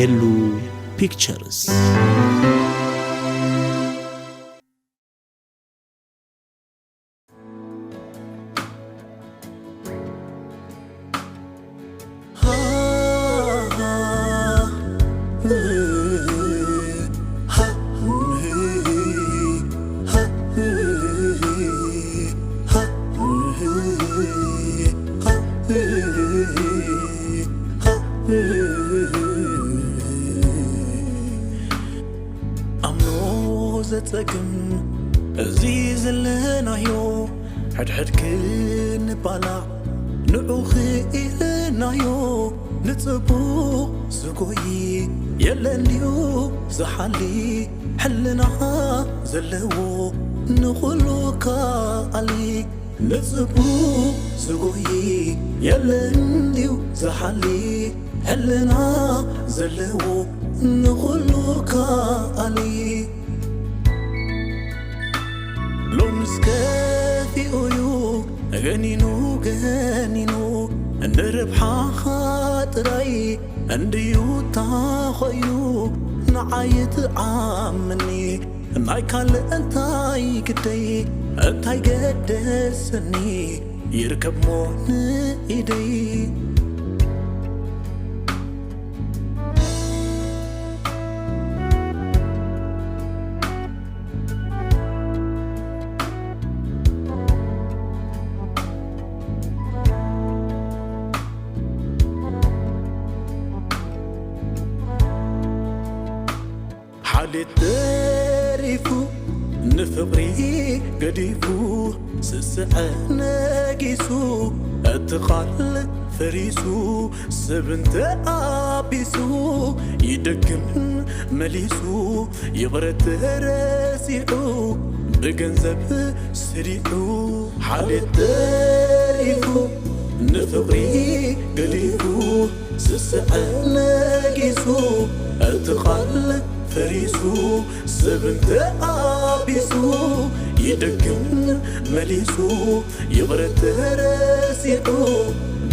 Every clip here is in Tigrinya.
ኤሉ ፒክቸርስ። ኣምኖ ዘጸግም እዚ ዘለናዮ፣ ሕድሕድ ክንባላዕ ንዑ ክኢልናዮ። ንጽቡቕ ዝጎይ የለን ድዩ ዝሓሊ፣ ሕልና ዘለዎ ንኹሉ ከኣሊ። ንጽቡቕ ዝጎይ የለን ድዩ ዝሓሊ፣ ሕልና ዘለዎ ንኹሉ ከኣሊ። ሎምስ ከፊኡ'ዩ ገኒኑ ገኒኑ፣ ንርብሓኻ ጥራይ እንድዩ ታኾዩ ንዓይ ትዓምኒ። ናይ ካልእ እንታይ ግደይ እንታይ ገደስኒ፣ ይርከብሞ ንኢደይ። ሓልየት ተሪፉ ንፍቕሪ ገዲፉ፣ ስስዐ ነጊሱ እቲ ቓል ፈሪሱ፣ ሰብ እንተ ኣቢሱ ይደግም መሊሱ፣ ይቕረ ተረሲዑ ብገንዘብ ስሪዑ። ሓልየት ተሪፉ ንፍቕሪ ገዲፉ፣ ስስዐ ነጊሱ እቲ ቓል ፈሪሱ፣ ሰብ እንተ ኣቢሱ ይደግም መሊሱ፣ ይቕረ ተረሲዑ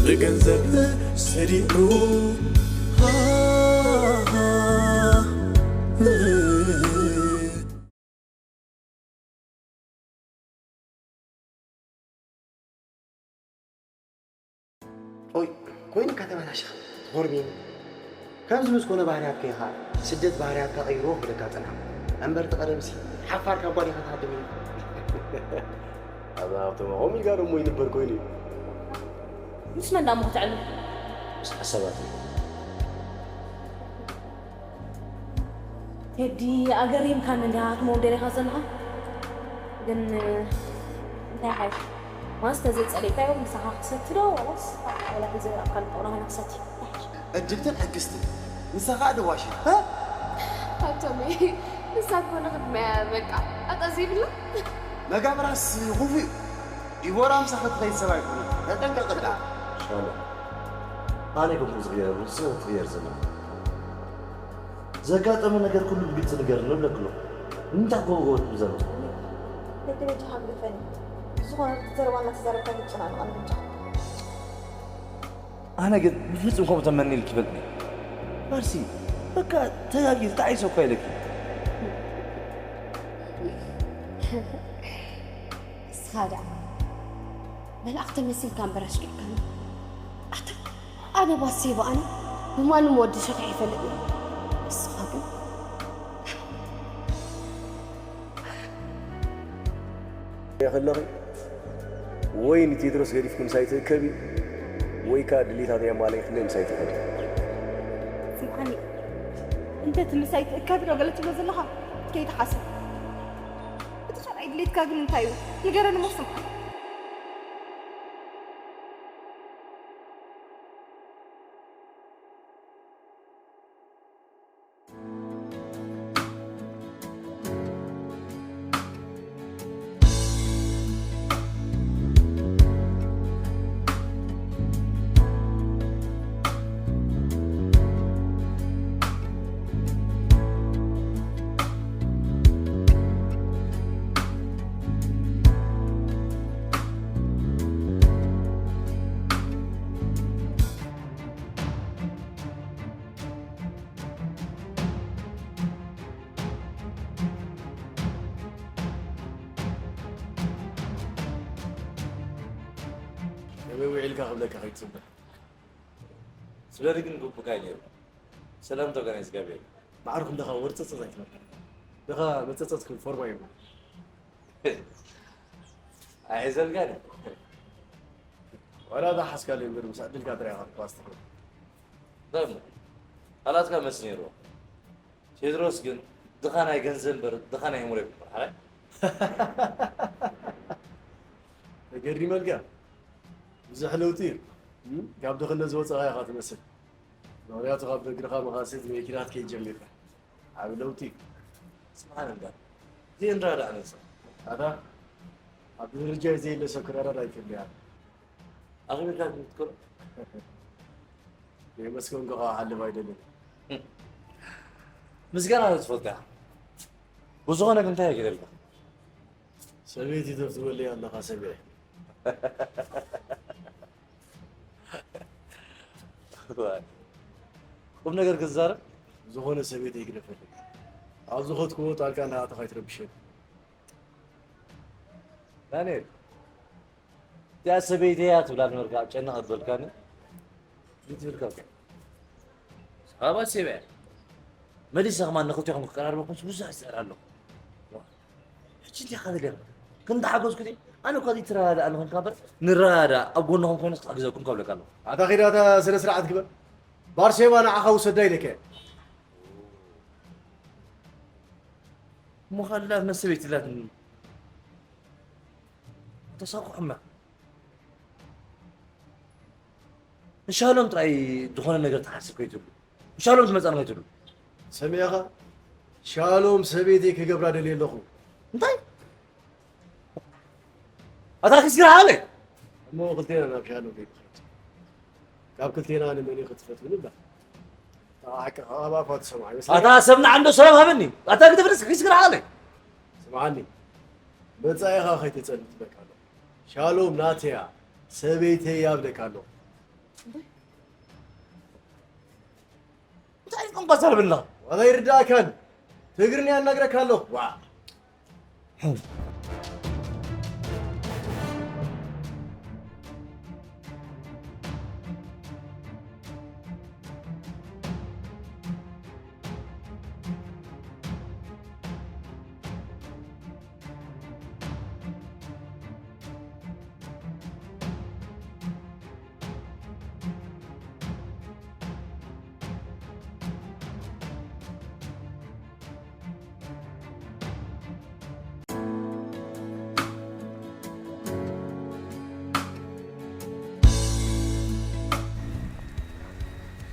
ብገንዘብ ስሪዑ። ኦይ፣ ኮይኑካ ተበላሽኻ፣ ትኾርሚኒ። ከምዚ ምስ ኮነ ባህርያትካ ኢኻ ስደት ባህርያትካ ቀይርዎ ክብለካ ጸንሓ። እምበር እቲ ቀደምሲ ሓፋር ካብ ጓል ኢኻ ትሃድም እዩ። ኣባ ሃብቶም፣ ከምኡ ኢልካ ደሞ ይንበር ኮይኑ እዩ። ምስ መን ደኣ እሞ ክትዕልል? ምስ ዓሰባት እዩ። ቴዲ፣ ኣገሪምካኒ እንዲኻ ክትመውደል ኢኻ ዘለኻ። ግን እንታይ ሓይሽ? ዋንስ ተዘይጸሊእካዮ ምሳኻ ክሰቲ ዶ ዋላስ ዋላ ሒዘ ኣብ ካልእ ጥቕና ኮይነ ክሰቲ? እንታይ ሓይሽ? ዕድልትን ዕግስትን፣ ንሳ ኸኣ ደዋሽን። ሃ? ሃብቶመይ፣ ንሳ እኮ ንቕድሚያ በቃ ጣጣ ዘይብላ። መጋብራስ ክፉእ እዩ። ዲቦራ ምሳኺ ትኸይድ ሰብ ኣይኮነን። ተጠንቀቒ ደኣ። ሻላ። ኣነ ይኹን ዝቕየር፣ ንስኺ ትቕየር ዘለኺ። ዘጋጠመ ነገር ኩሉ ብግልጺ ንገርኒ እብለኪ ኣለኹ። ንምንታይ ጎቦ ጎቦ ትብሊ ዘለኺ? ደቂ በጃኻ ግደፈኒ። ብዝኾነ እቲ ዘረባ እናተዛረብካ ተጨናንቐኒ በጃኻ። ኣነ ግን ብፍጹም ከምኡ ተመኒልኪ ይፈልጥኒ። ማርሲ፣ በቃ ተጋጊ፣ እንታይ ሰብ እኳ ኢለኪ። ንስኻ ደኣ መልኣኽ ተመሲልካ እምበር ኣሽኪዕካኒ። ኣታ ኣነ ባሴባ ኣነ ብማንም ወዲ ሸኺዐ ይፈልጥ እየ። ንስኻ ግን ከለኺ ወይ ንቴድሮስ ገዲፍኪ ምሳይ ትእከቢ ወይ ከኣ ድሌታተይ ኣማሊእክለይ ምሳይ ትኸዲ። ስምዓኒ፣ እንተ እቲ ምሳይ ትእከቢ ዶ ገለ ትብሎ ዘለኻ? ከይትሓስብ። እቲ ካልኣይ ድሌትካ ግን እንታይ እዩ? ንገረኒ እሞ ስምዓኒ። ክብለካ ከይትፅበ። ስለዚ ግን ግቡእ ካይ ነይሩ። ሰላምታ ጋር ዝጋብየ። ማዕርኹም ደኻ ወርፀፀት ኣይትበል። ደኻ መፀፀት ክብል ፎርማ ይብሉ። ኣይሕዘልካን። ዋላ ዳሓስካሉ እምበር ምስ ዕድልካ ጥራይ ኢኻ ክትጓዝ ትኽእል። ደም ቃላትካ መስ ነይሩ። ቴድሮስ ግን ድኻ ናይ ገንዘብ እምበር ድኻ ናይ ኣእምሮ ይብሉ ሓራይ። ተገሪመልካ። ብዙሕ ለውጢ እዩ። እም? ካብ ድኽነት ዝወፀኻ ኢኻ ትመስል። ምኽንያቱ ካብ እግርኻ መኻሰት መኪና ክትከይድ ጀሚርካ። ዓቢ ለውጢ እዩ። ስምዓኒ እንዳ ዘይንረዳእ ነንሳ። ኣታ ኣብ ደረጃ ዘየለ ሰብ ክረዳዳ ኣይክእል እያ። ኣኽቢርካ ክትምትከሎ። የመስገንኩ ከዓ ሓልፍ ኣይደልን። ምስጋና ንስፈትካ። ብዝኾነ ግን እንታይ ገይረልካ? ሰበይቲ ተፍትወለይ ኣለኻ ሰብየ። ቁም ነገር ክዛረብ ዝኾነ ሰበይቲ ይግደፈለይ። ኣብ ዝኸድክዎ ጣልቃ እንዳኣተኻ ኣይትረብሸኒ። ዳንኤል፣ እዚኣ ሰበይተይ እያ ትብላ ነበርካ፣ ኣብ ጨና ክትበልካኒ። ይትብልካ እኮ። ኣባ ሴበ፣ መሊሰ ከማን ንኽልቴኹም ክቀራርበኩምስ ብዙሕ ይስዕር ኣለኹ። ሕጂ እንታይ ኢኻ ደሊኻ? ክንዲ ሓገዝኩ ድየ? ኣነ እኳ ዘይትረዳዳእ ኣለኹም እምበር፣ ንረዳዳእ፣ ኣብ ጎንኹም ኮይነ ክሕግዘኩም ከብለካ ኣለኹ። ኣታ ኺድ ኣታ ስነ ስርዓት ግበር። ባርሴባ ንዓኻ ውሰዳ ኢለካ እየ። እሞ ካልእ መሰበይቲ ላትኒ። ተሳኩሕና። ንሻሎም ጥራይ ዝኾነ ነገር ትሓስብ ከይትብሉ። ንሻሎም ትመጻን ከይትብሉ። ሰሚዕኻ? ሻሎም ሰበይተይ ክገብራ ደልየ ኣለኹ። እንታይ? ኣታ ኪስ ግራ ሃለ። እሞ ክልቴና ናብ ሻሎም ከይንኸይድ። ካብ ክልቴና ንመን እዩ ክትፈትውኒ እባ? ኣታ ሓቂ፣ ካብ ኣፋ ትሰምዖ ኣይመስለኒ። ኣታ ሰምና ዓንዶ ሰላም ሃበኒ። ኣታ ግደፍንስ ኪስ ግራ ሃለ። ስምዓኒ። መጻኢኻ ከይትጸልእ ትብለካ ኣለኹ። ሻሎም ናተያ፣ ሰበይተይ እያ እብለካ ኣለኹ። እንታይ ዓይነት ቋንቋ ትዛረብ ኣለኻ? ዋላ ይርዳእካን። ትግርኛ እናግረካ ኣለኹ። ዋ።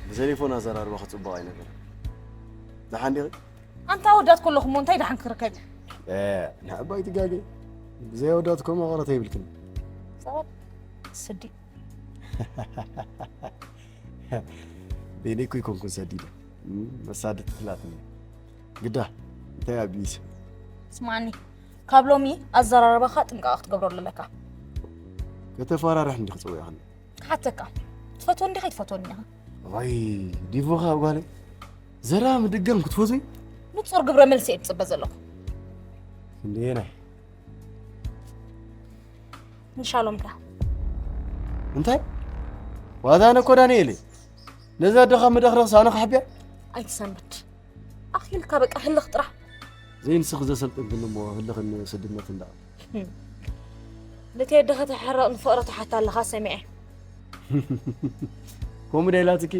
ብቴሌፎን ኣዘራርባኺ ጽቡቕ ኣይነበረን። ደሓን ዲኺ? ኣንታ ኣወዳት ከለኹ እሞ እንታይ ደሓን ክርከብ እዩ? ኤ፣ ንዓባይ ትጋገ። ብዘይ ኣወዳት እኮ መቐረት ኣይብልክን። ሰባት ስዲ። በይነይ እኮ ኣይኮንኩን ሰዲደ። እም፣ መሳድት ትላትኒ። ግዳ፣ እንታይ ኣቢስ? ስማዕኒ፣ ካብ ሎሚ ኣዘራርባኻ ጥንቃቐ ክትገብረሉ ኣለካ። ከተፈራርሕ እንዲኺ ጽውያኽኒ። ክሓተካ፣ ትፈትወኒ ዲኻ ኣይትፈትወኒ ኢኻ? ዋይ፣ ዲቮኻ ጓለይ፣ ዘረባ ምድጋም ክትፈትዊ? ንጹር ግብረ መልሲ እየ ዝጽበ ዘለኹ። ክንደየናይ? ንሻሎም ድኣ። እንታይ? ዋዛ ኣነ እኮ ዳንኤል እየ። ነዛ ኣደኻ መደኽረኽስ ኣነ ክሓብያ? ኣይትሰንብድ። ኣኺልካ በቃ ህልኽ ጥራሕ። ዘይንስኽ ዘሰልጥንክኒ እሞ ህልኽን ስድነትን ደኣ። ህም። ነቲ ኣደ ከተሕርቕ ንፍቕሪ ትሓታ ኣለኻ ሰሚዐ። ከምኡ ዶ ኢላትኪ?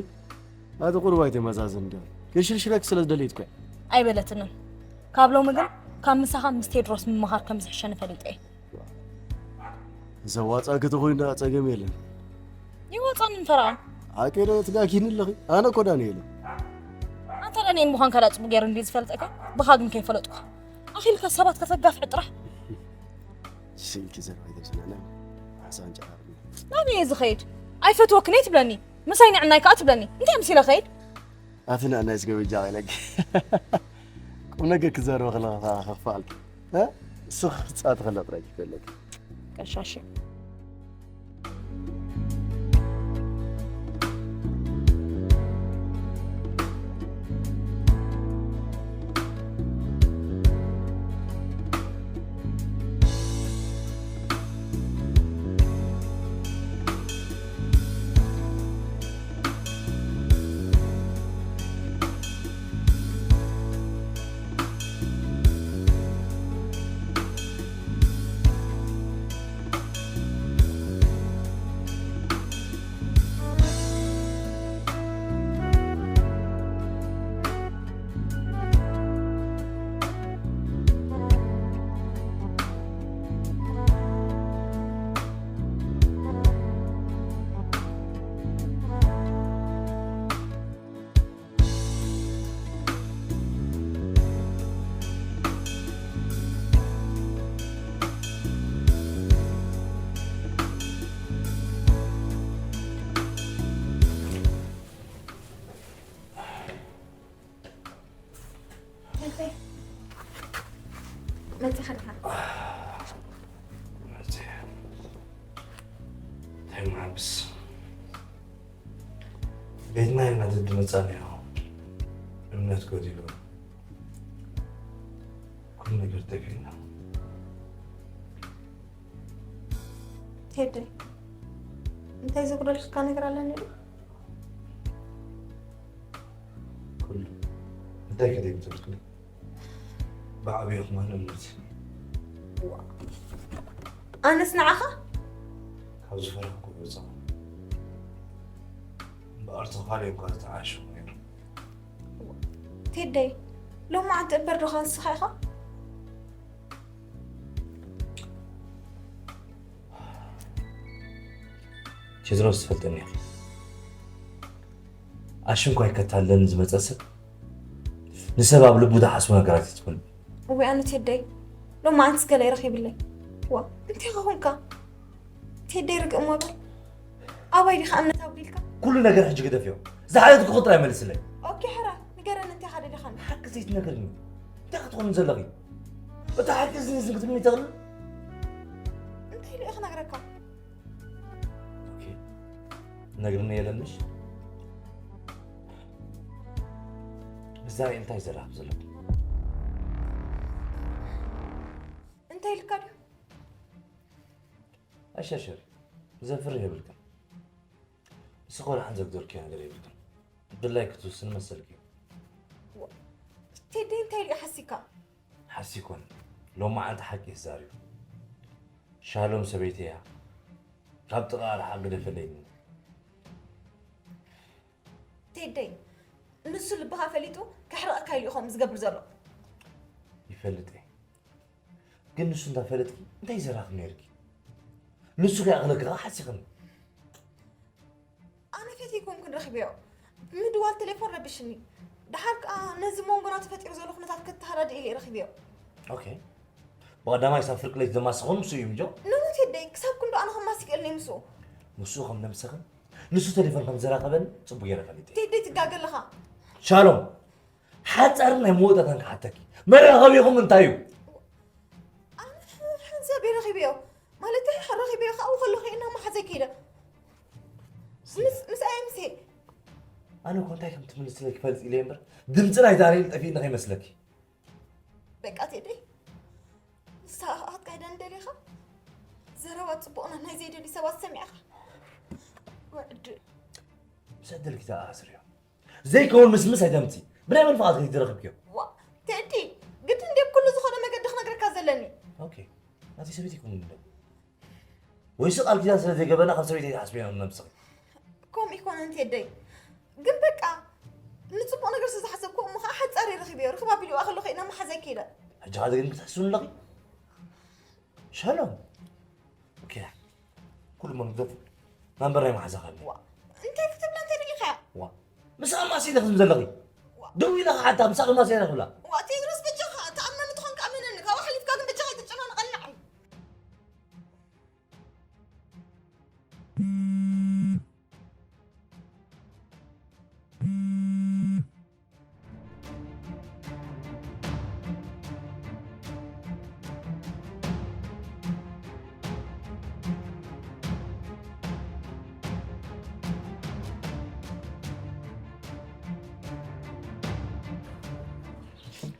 ኣቲ ቁሩብ ኣይተመዛዝን ዶ? ክሽርሽረክ ስለ ዝደለይት እኮ እያ። ኣይበለትንን። ካብ ሎሚ ግን ካብ ምሳኻ ምስ ቴድሮስ ምምኻር ከም ዝሕሸኒ ፈሊጠ እየ። እዛ ዋጻ ከተኾይኑ ደኣ ጸገም የለን። ይወጻኒ እንፈራ። ሓቂ ዶ ትጋጊኒ ኣለኺ? ኣነ እኮ ዳንኤል እየ። ኣንታ ዳንኤል ምዃንካ ደኣ ጽቡቕ ገይረ እንድየ ዝፈልጠካ፣ ብኻ ግን ከይፈለጥኩ። ኣኺልካ ሰባት ከተጋፍዕ ጥራሕ። ስኢልኪ ዘረባ ኣይተብዝሕና። ሓሳብ እንጨራርቕ። ናበይ እየ ዝኸይድ? ኣይፈትወክን እየ ትብለኒ። ምሳይ ንዕናይ ከኣ ትብለኒ። እንታይ መሲለ ኸይድ? ኣቲ ንዕናይ ስገበጃ ኢለኪ። ቁም ነገር ክዛረብ ከለኻ ከኽፍኣልኪ። እ? ንስኺ ክትጻወቲ ከለኺ ጥራይ ትፈልጢ። ቀሻሺ። መፂኻ ዲኻ? መፂ እንታይ ምዓብስ ቤትና ኢልና ዝድመፃ ነዮ እምነት ጎዲሉ ኩሉ ነገር ተገይና ቴደይ እንታይ ዘጉደልካ ነገር ኣለኒ ዶ? ኩሉ እንታይ ከደይ ምትልክኒ ብዓብዮ ክማን እምነት ኣነስ ንዓኻ ካብ ዝፈረኽኩ ይወፃ እምበኣር ተኻልዮ እኳ ዝተዓሸኹ ነይሩ ቴደይ ሎማዓንቲ እምበር ዶ ንስኻ ኢኻ ቴድሮስ ትፈልጠኒ ኢኻ ኣሽንኳይ ከታለኒ ዝመፀ ሰብ ንሰብ ኣብ ልቡ ዝሓስቦ ነገራት እዩ ትፈልጥ እወ ኣነ ቴደይ ሎማዓንትስ ገለ ይረኺብለይ ዋ እንታይ ኸኾንካ ቴደይ ርግእ እሞ በል ኣባይ ዲኻ እምነት ኣጉዲልካ ኩሉ ነገር ሕጂ ግደፍዮ ዝሓለትኩ ጥራይ መልስለይ ኦኬ ሕራ ንገረኒ እንታይ ኻደሊኻኒ ሓቂ ዘይትነግርኒ እንታይ ክትኾኑ ዘለኺ እቲ ሓቂ እዚ ንዝግትምኒ ተኽእል እንታይ ኢሉ እዩ ክነግረካ ነግርኒ የለንሽ ብዛሬ እንታይ ዘራኽብ ዘለኹ እንታይ ኢልካ ድዩ ኣይሸርሸር ዘፍርህ የብልክን ንስኻ ወላሓን ዘግደልክዮ ነገር የብልክን ድላይ ክትውስን መሰልኪ እዩ ቴዲ እንታይ ኢሉ ሓሲካ ሓሲኮን ሎማዓንቲ ሓቂ ይዛርዩ ሻሎም ሰበይቲ እያ ካብ ጥቓ ርሓቕ ግደፈለይኒ ቴደይ ንሱ ልብኻ ፈሊጡ ከሕርቐካ ኢሉ እዩ ከምኡ ዝገብር ዘሎ ይፈልጥ እየ ግን ንሱ እንዳፈለጥኪ እንታይ ዘራኽብ ነይርኪ ንሱ ከይኣኽለኪ ከዓ ሓሲኽኒ ኣነ ፈትየ ኣይኮንኩን ረኺበዮ ብምድዋል ቴሌፎን ረቢሽኒ ደሓር ከዓ ነዚ መንጎና ተፈጢሩ ዘሎ ኩነታት ከተሃዳድእ ኢለ ረኺበዮ ኦኬ ብቐዳማይ ሳብ ፍርቂ ለይቲ ዘማስኾን ንሱ እዩ ምጆ ንኑ ቴደይ ክሳብ ክንዶ ኣነ ከማስ ይክእልኒ ምስኡ ምስኡ ከም ነምሰኽን ንሱ ቴሌፎን ከም ዘራኸበን ፅቡቅ ገይረ ፈሊጠ ቴደይ ትጋገ ኣለኻ ሻሎም ሓፃርን ናይ መወዳእታን ክሓተኪ መራኸቢኹም እንታይ እዩ ኣነ ሓንሳብ ረኺበዮ ማለት ረኺበዮ ካብኡ ከለኹ ኢና መሓዘይ ከይደ ምስ ምስ ኣየ ምሴ ኣነ እኮ እንታይ ከም ትምልስለይ ክፈልጥ ኢለ እምበር ድምፂ ናይ ዳንኤል ጠፊእኒ ከይመስለኪ በቃ ቴደይ ንስኻ ኣትካይደ እንደሊኻ ዘረባ ፅቡቕና ናይ ዘይደልዩ ሰባት ሰሚዕኻ ወዕድ ምስ ኣደልኪ ተኣስርዮ ዘይከውን ምስምስ ኣይተምፂ ብናይ መን ፍቓድ ከይትረኽብክዮ ዋ ቴዲ ግድ እንደ ኩሉ ዝኾነ መገዲ ክነግረካ ዘለኒ ኦኬ ናቲ ሰበይቲ ይኩን እንደ ወይስ ቃል ኪዳን ስለ ዘይገበና ካብ ሰበይቲ ኣይትሓስብዮ ነብስኺ ከምኡ ይኮነን ቴደይ ግን በቃ ንፅቡቅ ነገር ስለ ዝሓሰብኩ እሞ ከዓ ሓፃር ረኪበዮ ርክብ ኣቢልዋ ከለኩ ኢና መሓዘይ ከይደ ሕጂ ሓደ ግን ክትሕስቡ ኣለኺ ሻሎም ኦኬ ኩሉ መግደፍ ናምበር ናይ መሓዛ ካብ ዋ እንታይ ክትብላ እንታይ ደቂኻ ዋ ምስ ኣማሲ ኢለ ክዝም ዘለኺ ደው ኢለ ክሓታ ምሳኺ ማሲ ኢለ ክብላ ዋ ቴድሮስ በጃኻ ተኣምነኒ ትኾንካ ኣመነኒ ካብኡ ሓሊፍካ ግን በጃኻ ኣይትጨናነቐኒ ንዓይ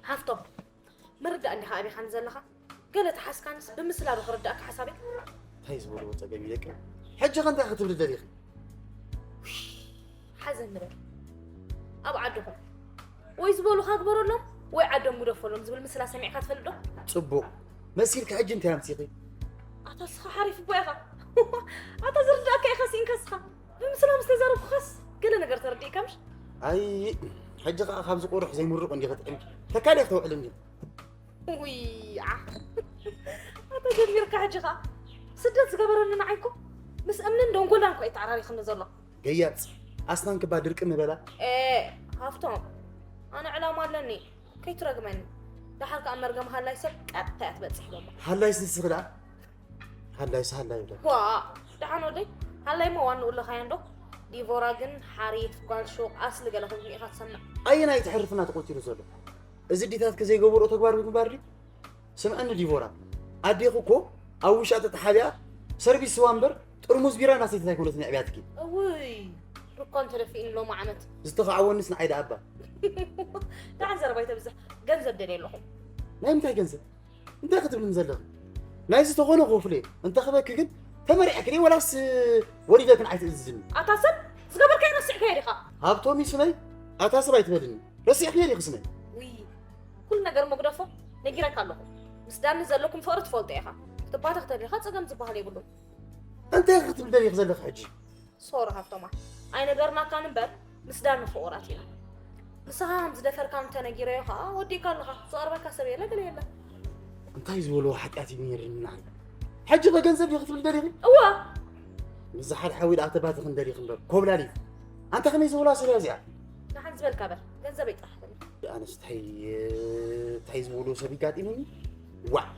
ሃፍቶም ምርዳእ እንዲኻ ኣቢኻኒ ዘለኻ ገለ ተሓዝካንስ ብምስላ ዶ ክርዳእካ ሓሳበይ እንታይ ዝበልዎ ፀገም እዩ ደቂ ሕጂ ከ እንታይ ክትብሊ ደሊኺ ሓዘን ንበል ኣብ ዓድኹም ወይ ዝበሉኻ ግበረሎም ወይ ዓዶም ግደፈሎም ዝብል ምስላ ሰሚዕካ ትፈልጥ ዶ ፅቡቕ መሲልኪ ሕጂ እንታይ ኣምፂኺ ኣታ ስኻ ሓሪፍ እቦ ኢኻ ኣታ ዝርዳእካ ኢኻ ስኢንካ ስኻ ብምስላ ምስ ተዛረብኩኻስ ገለ ነገር ተረዲእካ ምሽ ኣይ ሕጂ ከዓ ካብዚ ቁሩሕ ዘይምሩቕ እንዲኺ ጥዕምኪ ተካሊኽ ተውዕሊ እንዲ ውይ ኣታ ጀሚርካ ሕጂ ኸዓ ስደት ዝገበረኒ ንዓይ እኮ ምስ እምንን ደንጎላን እኮ እዩ ተዓራሪኽኒ ዘሎ ገያፅ ኣስናን ክባ ድርቂ ምበላ ኤ ሃፍቶም ኣነ ዕላማ ኣለኒ ከይትረግመኒ ደሓር ከዓ መርገም ሃላይ ሰብ ቀጥታ እያ ትበፅሕ በሎ ሃላይ ስንስኺ ደኣ ሃላይስ ሃላይ ይብለካ ዋ ደሓን ወደይ ሃላይሞ ዋንኡ ኣለኻዮ እንዶ ዲቮራ ግን ሓሪፍ ጓል ሹቕ ኣስሊ ገለ ክብሉ ኢኻ ትሰምዕ ኣየናይ እቲ ሕርፍና ተቆፂሩ ዘሎ እዚ ዲታትኪ ዘይገበርኦ ተግባር ምግባር ድዩ? ስምዐኒ ዲቦራ፣ ኣዴኺ እኮ ኣብ ውሻጠ ተሓቢኣ ሰርቪስ ስዋ እምበር ጥርሙዝ ቢራ እናሰተየት ኣይኮነትን የዕብያትኪ። እውይ፣ ርኮን ተደፊእኒ ሎሚ ዓመት። ዝተኻዕወንስ ንዓይ ደኣ እባ። ደሓን ዘረባ ኣይተብዝሕ፣ ገንዘብ ደልየ ኣለኹ። ናይ ምንታይ ገንዘብ? እንታይ ክትብልኒ ዘለኺ? ናይዚ ተኾነ ክኸፍሎ እየ። እንተኽበኪ ግን ተመሪዕክኒ ወላስ ወሊደክን ኣይትእዝዝኒ? ኣታ ሰብ ዝገበርካዮ ረሲዕካዮ ዲኻ? ሃብቶም እዩ ስመይ፣ ኣታ ሰብ ኣይትበልኒ። ረሲዕክዮ ዲኺ ስመይ? ውይ፣ ኩሉ ነገር መጉደፎ ነጊረካ ኣለኹ። ምስ ዳኒ ዘለኩም ፍቕሪ ትፈልጦ ኢኻ። ክትባተኽ ተደሊኻ ጸገም ዝበሃል የብሉን። እንታይ ክትብል ደሊኺ ዘለኺ ሕጂ? ሶሪ ሃብቶማ፣ ኣይነገርናካን እምበር ምስ ዳኒ ፍቑራት ኢና። ንስኻ ከም ዝደፈርካኒ እንተነጊረዮ ኸኣ ወዲእካ ኣለኻ። ዝቐርበካ ሰብ የለ ገለ የለ። እንታይ ዝበልዎ ሓጢኣት እዩ ነይርኒ ንዓይ? ሕጂ ከ ገንዘብ ዲኺ ክትብል ደሊኺ? እወ። ምስ ዝሓድ ሓዊ ደኣ ተባትኺ እንደሊኺ እምበር ኮብላሊት። ኣንታ ከመይ ዝበልዋ ሰብ እያ እዚኣ? ንሓን ዝበልካ በል፣ ገንዘበይ ጥራሕ በል። ኣነስ እንታይ እንታይ ዝበልዎ ሰብ ይጋጢሙኒ? ዋዕ።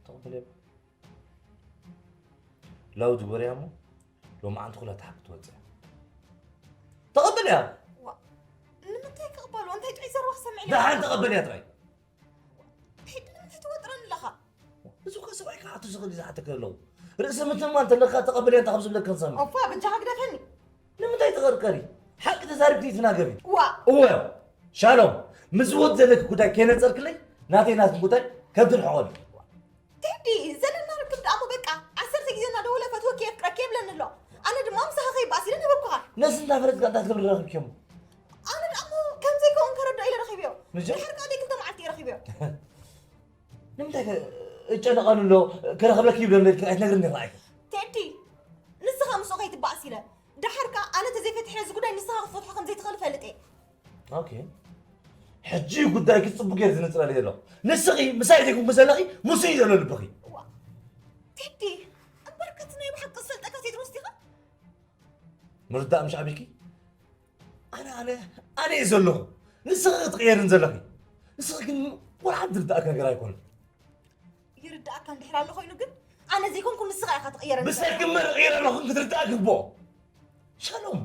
ተቐበልያ ላውድ ግበርያ እሞ ሎማዓንቲ ኩላ ተሓቂ ትወፅእ። ተቐበልያ። ዋ፣ ንምንታይ ክቕበሎ? እንታይ ጥዑይ ዘረባ ክሰምዕ ኢለ? ደሓን ተቐበልያ ጥራይ። እንታይ ንምንታይ ትወጥረኒ ኣለኻ? እዚ እኮ ሰብኣይ ክሓቱ ዝኽእል እዩ ዝሓተከ ኣለዉ። ርእሲ ምትእምማን እንተለካ ተቐበልያ እንታይ ከም ዝብለካ ንሰምዕ። ኦፋ፣ በጃኻ ግደፈኒ። ንምንታይ ትቐርቀሪ? ሓቂ ተዛሪብኪ ይትናገሪ። ዋ፣ እወ ሻሎም፣ ምስ ዝወድ ዘለኪ ጉዳይ ከይነጸርክለይ ናተይ ናትኪ ጉዳይ ከብዲ ርሕቐሉ። ቴዲ፣ ዘለና ርክብ ደኣ እሞ በቃ ዓሰርተ ግዜ እናደወለ ፈትወኪ የፍቅረኪ ይብለኒ ኣሎ። ኣነ ድማ ምሳኻ ከይበኣስ ኢለ ነበርኩኻ። ነዚ እንዳፈለጥካ እንታይ ትገብሪ ረኺብኪ እሞ? ኣነ ደኣ እሞ ከም ዘይከውን ከረድኦ ኢለ ረኺበዮ። ምጀ? ድሕሪ ካልኣይ ክልተ መዓልቲ እየ ረኺበዮ። ንምንታይ ከ እጨነቐሉ ኣሎ? ክረኽበኪ ይብለኒ ኢልኪ ኣይትነግርኒ ኢኻ። ቴዲ፣ ንስኻ ምስኡ ከይትበኣስ ኢለ። ደሓር ከኣ ኣነ ተዘይፈቲሐ እዚ ጉዳይ ንስኻ ክትፈትሖ ከም ዘይትኽእል እፈልጥ እየ። ኦኬ። ሕጂ ጉዳይኪ ጽቡቅ ጌር ዝንጽረለይ ዘሎ። ንስኺ ምሳይ ዘይኮንኩ ዘለኺ ምስኡ እዩ ዘሎ ልብኺ። ቴዲ፣ እምበርከ እቲ ናይ ብሓቂ ዝፈልጠካ ቴድሮስ ዲኻ? ምርዳእ ምሽ ኣቢልኪ? ኣነ ኣነ ኣነ እየ ዘለኹ። ንስኺ ክትቕየርን ዘለኺ። ንስኺ ግን ወላ ሓንቲ ዝርዳእኪ ነገር ኣይኮነን። ይርዳእካ እንድሕር ኣሎ ኮይኑ ግን ኣነ ዘይኮንኩ ንስኻ ኢኻ ትቕየረኒ። ብሰኪ እምበር እቕየር ኣለኹ ክትርዳእኪ ግብኦ። ሻሎም።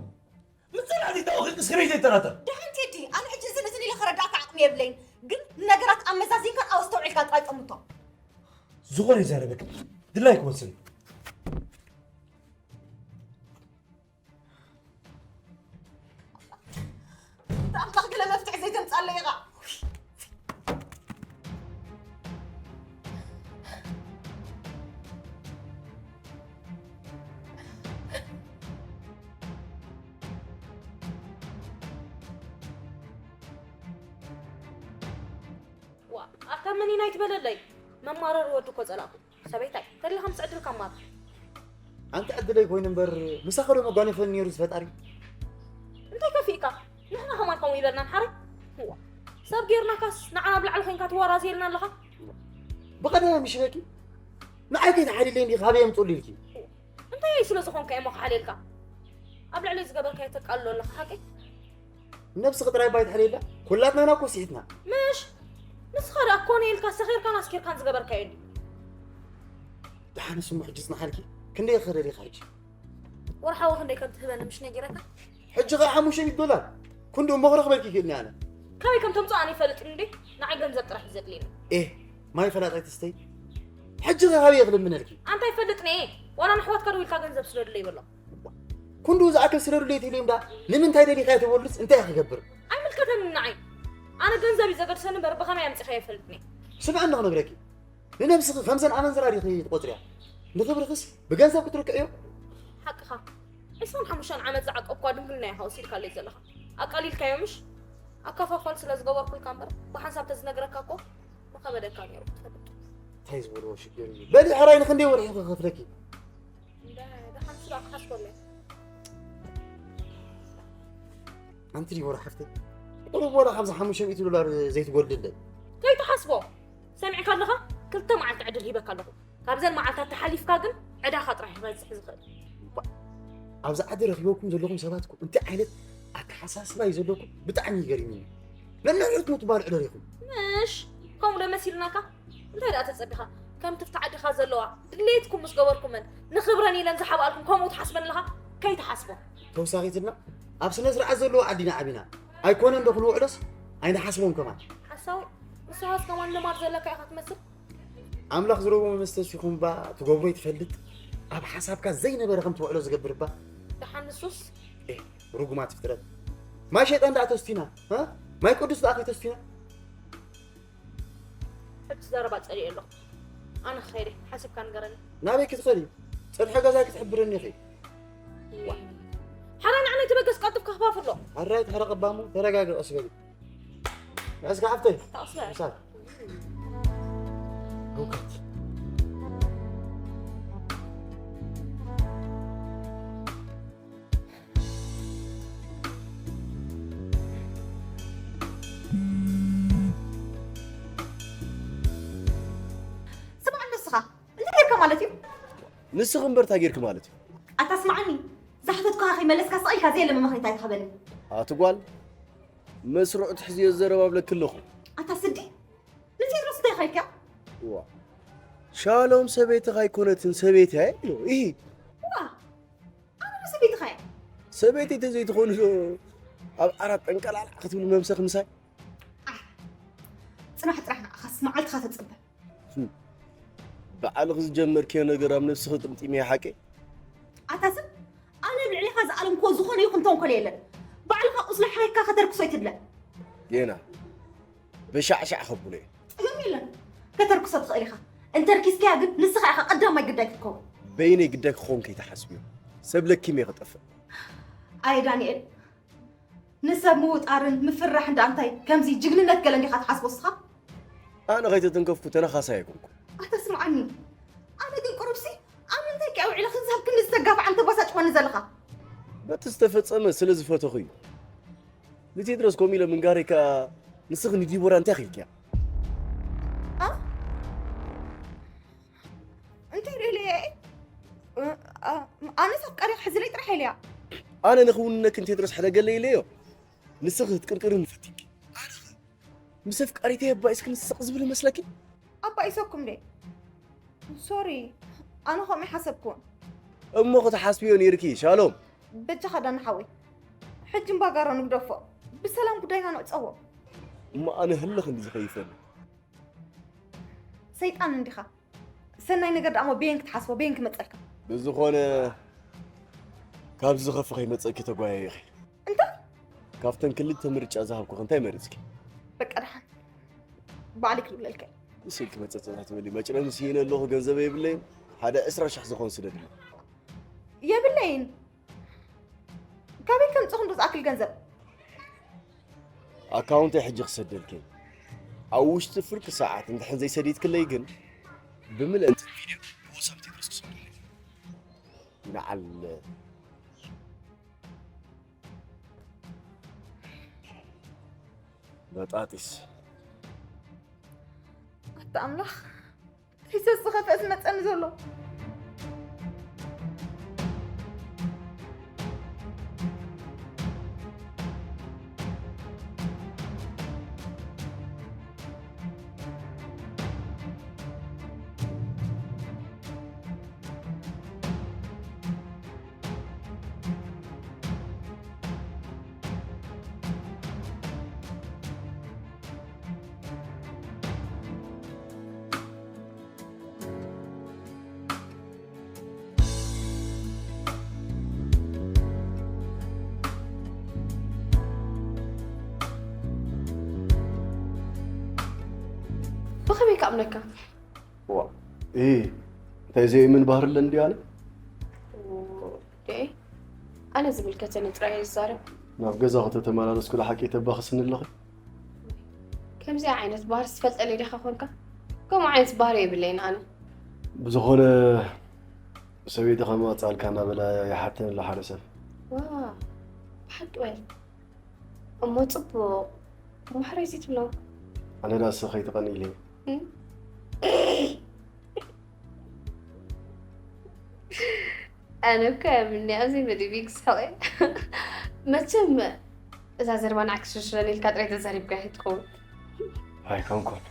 ምስ ጸላእቲ ተወኺልኪ ስመይ ዘይጠራጠር። ደሓን ቴዲ፣ ኣነ ሕጂ እዝን እዝን ኢለ ከረዳእካ ዓቕሚ የብለይን። ግን ንነገራት ኣመዛዚንካን ኣስተውዒልካን ጥራይ ጠምቶ። ዝኾነ ይዛረበኪ። ድላይ ክወስን። ኣምላኽ ገለ መፍትሒ ዘይተምጻለይ ኢኻ። ዋ፣ ኣታ መን ኢና ይትበለለይ? መማረሪ ወዲ እኮ ጸላእኩ። ሰበይታይ፣ ተድልኻ ምስ ዕድልካ ማር። ኣንቲ ዕድለይ ኮይኑ እምበር ምሳኸ ዶ መጓነፈኒ ነይሩ ዝፈጣሪ? እንታይ ከፊእካ? ንሕና ከማን ከምኡ ይበልናን ሓረይ? እዋ፣ ሰብ ጌርናካስ ንዓና ኣብ ላዕሊ ኮይንካ ትዋራዘየልና ኣለኻ? ብቐደም ይሽበኪ ንዓይ ከይተሓሊለይ እንዲ ካበይ የምፅሉ ኢልኪ? እንታይ ስለ ዝኾንካ እሞ ክሓልየልካ? ኣብ ልዕለይ ዝገበርካዮ ተቃልሎ ኣለኻ ሓቀይ? ነብስኺ ጥራይ ባይ ትሕልየላ ኩላትና ኢና እኮ ስሒትና። ምሽ ንስኻ ደኣ ኮነ ኢልካ ሰኺርካን ኣስኪርካን ዝገበርካዮ እንዲ። ደሓንስ እሞ ሕጂ ጽንሓልኪ ክንደይ ክኽደድ ኢኻ ሕጂ? ወርሓዊ ክንደይ ከም ትህበኒ ምሽ ነጊረካ? ሕጂ ኸዓ ሓሙሽተ ሚእቲ ዶላር ክንዲ እሞ ክረኽበልኪ ይኽእልኒ ኣነ። ካበይ ከም ተምፅኦ ኣነ ይፈልጥን እንዴ? ንዓይ ገንዘብ ጥራሕ እዩ ዘድልየኒ። ኤህ ማይ ፈላጣይ ትስተይ። ሕጂ ኸ ካበይ እየ ክልምነልኪ? ኣንታ ይፈልጥን እየ። ዋላ ንኣሕዋትካ ደዊልካ ገንዘብ ስደዱለይ በሎም። ክንድኡ ዝኣክል ስደዱለይ ትብልዮም ደኣ ንምንታይ ደሊኻዮ ተበሉስ እንታይ እየ ክገብር? ኣይምልከተንን ንዓይ። ኣነ ገንዘብ እዩ ዘገድሰኒ እምበር ብኸመይ ኣምፂኻዮ ኣይፈልጥን እየ። ስምዕኒ ክነግረኪ። ንነብስኺ ከምዘን ኣመንዝራ ዲኺ ትቖጽርያ? ንኽብርኽስ ብገንዘብ ክትርክዕዮ? ሓቅኻ። ዒስራን ሓሙሽተን ዓመት ዝዓቀብኳ ድንግልናይ ኢኻ ወሲድካለይ ዘለኻ። ኣቃሊልካዮ ምሽ? ኣከፋፋል ስለ ዝገበርኩልካ እምበር ብሓንሳብ ተዝነግረካ እኮ ምኸበደካ ነይሩ ክትፈልጥ። እንታይ ዝበልዎ ሽግር እዩ? በሊ ሕራይ ንኽንደይ ወርሒ ክኸፍለኪ? እንዳ ደሓን ስጋ ክሓስበለይ። ኣንቲ ዲቦራ ሓፍተይ ቁሩብ ወላ ካብዚ ሓሙሽተ ሚእቲ ዶላር ዘይትጎድልለይ። ከይትሓስቦ ሰሚዕካ ኣለኻ? ክልተ መዓልቲ ዕድል ሂበካ ኣለኹ። ካብዘን መዓልታት ተሓሊፍካ ግን ዕዳኻ ጥራሕ ይበዝሕ ዝኽእል። እባ፣ ኣብዚ ዓዲ ረኺበኩም ዘለኹም ሰባት እኮ እንታይ ዓይነት ኣተሓሳስባ እዩ ዘለኩም? ብጣዕሚ ይገርምኒ። ነንሕድሕድኩም ትባልዑ ዶ ርኢኹም? ምሽ ከምኡ ዶ መሲልናካ? እንታይ ደኣ ተጸቢኻ? ከምቲ ኣብቲ ዓድኻ ዘለዋ ድሌትኩም ምስ ገበርኩመን ንኽብረን ኢለን ዝሓብኣልኩም ከምኡ ትሓስበን ኣለኻ? ከይትሓስቦ። ተወሳኺትና ኣብ ስነ ስርዓት ዘለዎ ዓዲና ዓቢና ኣይኮነን ዶ ክንውዕሎስ ኣይንሓስቦን ከማን። ሓሳዊ ንስኻስ ከማን ልማድ ዘለካ ኢኻ ትመስል። ኣምላኽ ዝረቦ መስተሲኹም እባ ትገብሮ ይትፈልጥ። ኣብ ሓሳብካ ዘይነበረ ከም ትውዕሎ ዝገብር እባ። ደሓን ንሱስ ኤ ርጉማት ፍጥረት። ማይ ሸይጣን ደኣ ተስቲና እ? ማይ ቅዱስ ደኣ ከይተስቲና። ሕጂ ዘረባ ጸሊኤ ኣለኹ። ኣነ ክኸይደ ሓሲብካ ንገረኒ። ናበይ ክትኸዲ? ጸድሒ ገዛ ክትሕብረኒ ኢኺ። ሓራ ንዓና ተበገስ ቀልጥፍ ከኽፋፍሎ። ኣራይ ተሕረቐባሞ ተረጋገ ቀስ በሊ። እስከ ሓፍተይ ተቐስበ። ምሳል ህውከት ስማዕ ንስኻ እንታይ ጌርካ ማለት እዩ? ንስኺ እምበር እንታይ ጌርኪ ማለት እዩ? ኣታ ስማዓኒ ዛሕተትኩኻ ከይመለስካ ስቕ ኢልካ ዘየለ መመኽኒት ኣይትሃበኒ። ኣቲ ጓል መስርዑ ትሕዝዮ ዘረባብለኪ ኣለኹ። ኣታ ስዲ ንቴድሮስ እንታይ ኸልካ? ዋ ሻሎም ሰበይትኻ ኣይኮነትን ሰበይቲ ኣይ ኢሂ ዋ ኣነ ዶ ሰበይትኻ እየ? ሰበይቲ ተዘይትኾኑ ዶ ኣብ ዓራት ጠንቀላላዕ ክትብሉ መምሰኺ ምሳይ? ጽናሕ ጥራሕ ንዓኻስ መዓልትኻ ተጽበ። ባዕልኺ ዝጀመርክዮ ነገር ኣብ ነብስኺ ጥምጢምዮ ሓቂ? ኣታ ሰብ ኣነ ኣብ ልዕሌኻ ዝኣለምክዎ ዝኾነ ይኹን ተንኮል የለን። ባዕልኻ ቁስሊ ሓሪቕካ ከተርክሶ ኣይትድለ። ጌና በሻዕሻዕ ከብሎ እየ። ጸገም የለን ከተርክሶ ትኽእል ኢኻ። እንተርኪስካያ ግን ንስኻ ኢኻ ቀዳማይ ግዳይ ክትከውን። በይነይ ግዳይ ክኸውን ከይትሓስብዮ ሰብ ለኪም እየ ክጠፍእ። ኣየ ዳንኤል ንሰብ ምውጣርን ምፍርራሕን ደኣ እንታይ ከምዚ ጅግንነት ገለ እንዲኻ ትሓስቦ እስኻ? ኣነ ከይተተንከፍኩ ተነኻሳይ ኣይኮንኩን። ኣታ ስምዓኒ ኣነ ግን ቁሩብሲ ኣብ ምንታይ ኪያ ውዒለ ክንሳብ ክንዲ ዝተጋፍዓን ተባሳጭወኒ ዘለኻ? በቲ ዝተፈጸመ ስለ ዝፈተኹ እዩ። ንቴድሮስ ከምኡ ኢለ ምንጋረይ ከኣ ንስኺ ንዲቦራ እንታይ ኺልክያ? እንታይ ሪኢለያ እየ? ኣነስ ኣፍቃሪ ክሕዝለይ ጥራሕ ኢለያ። ኣነ ንኽውንነክን ቴድሮስ ሕደገለይ ኢለዮ። ንስኺ ክትቅርቅርኒ ፈቲንኪ። ኣነኸ ምስ ኣፍቃሪተይ ኣባኢስክኒ ስቕ ዝብል ይመስለኪ? ኣባኢሰኩም ድየ? ሶሪ ኣነ ከምኡ ኣይሓሰብኩን። እሞ ክትሓስብዮ ነይርኪ ሻሎም። በጃኻ ዳኒ ሓወይ ሕጂ እምባ ጋሮ ንግደፎ ብሰላም ጉዳይና ንዕጸዎ። እሞ ኣነ ህልኽ እንዲ ዝኸይፈኒ። ሰይጣን እንዲኻ። ሰናይ ነገር ደኣ እሞ በየን ክትሓስቦ በየን ክመጸልካ። ብዝኾነ ካብዚ ዝኸፍእ ከይመጸኪ ተጓየይ ኢኺ። እንታይ? ካብተን ክልተ ምርጫ ዝሃብኩኺ እንታይ መሪጽኪ? በቃ ደሓን ባዕሊ ክብለልካ እየ። ንስኺ መጸጸታት በሊ መጭረሚ ስኢነ ኣለኹ ገንዘበይ የብለይን ሓደ ዕስራ ሽሕ ዝኾን ስደድለይ። የብለይን ካበይ ከምጽኹ እንዶ ዝኣክል ገንዘብ? ኣካውንተይ ሕጂ ክሰደልኪ ኣብ ውሽጢ ፍርቂ ሰዓት እንድሕን ዘይሰዲድክለይ ግን ብምልእንቲ ቪድዮ ብወሳብ ቴድሮስ ክሰደልኪ ንዓል በጣጢስ ኣታ ኣምላኽ ሒሰ ዝኸፍአ ዝመፀኒ ዘሎ። ብኸመይ ክኣምነካ? ዋ እ እንታይ ዘይእምን ባህሪ ኣለኒ ድዩ ኣነ? ዴ ኣነ ዝምልከተኒ ጥራይ እየ ዝዛረብ። ናብ ገዛ ከተተመላለስኩ ዶ ሓቂ ተባኽስኒ ኣለኺ? ከምዚኣ ዓይነት ባህሪ ዝፈልጠለይ ዲኻ ኮንካ? ከምኡ ዓይነት ባህሪ የብለይን ኣነ። ብዝኾነ ሰበይቲ ከመጻልካ እናበለ ይሓተኒ ኣሎ ሓደ ሰብ። ዋ ብሓቂ ወይ እሞ ጽቡቕ እሞ ሕራይ ዘይትብሎ። ኣነ ዳኣ ንስኺ ከይትቐንኢ ኢለ እየ። ኣነ እኮ ያምኒ ኣብዚ መደቢ ክስሕቕ እየ። መቸም እዛ ዘርባ ንዓይ ክሽርሽረኒ ኢልካ ጥራይ ተዛሪብካ ኣይትኸውን። ኣይኮንኩን።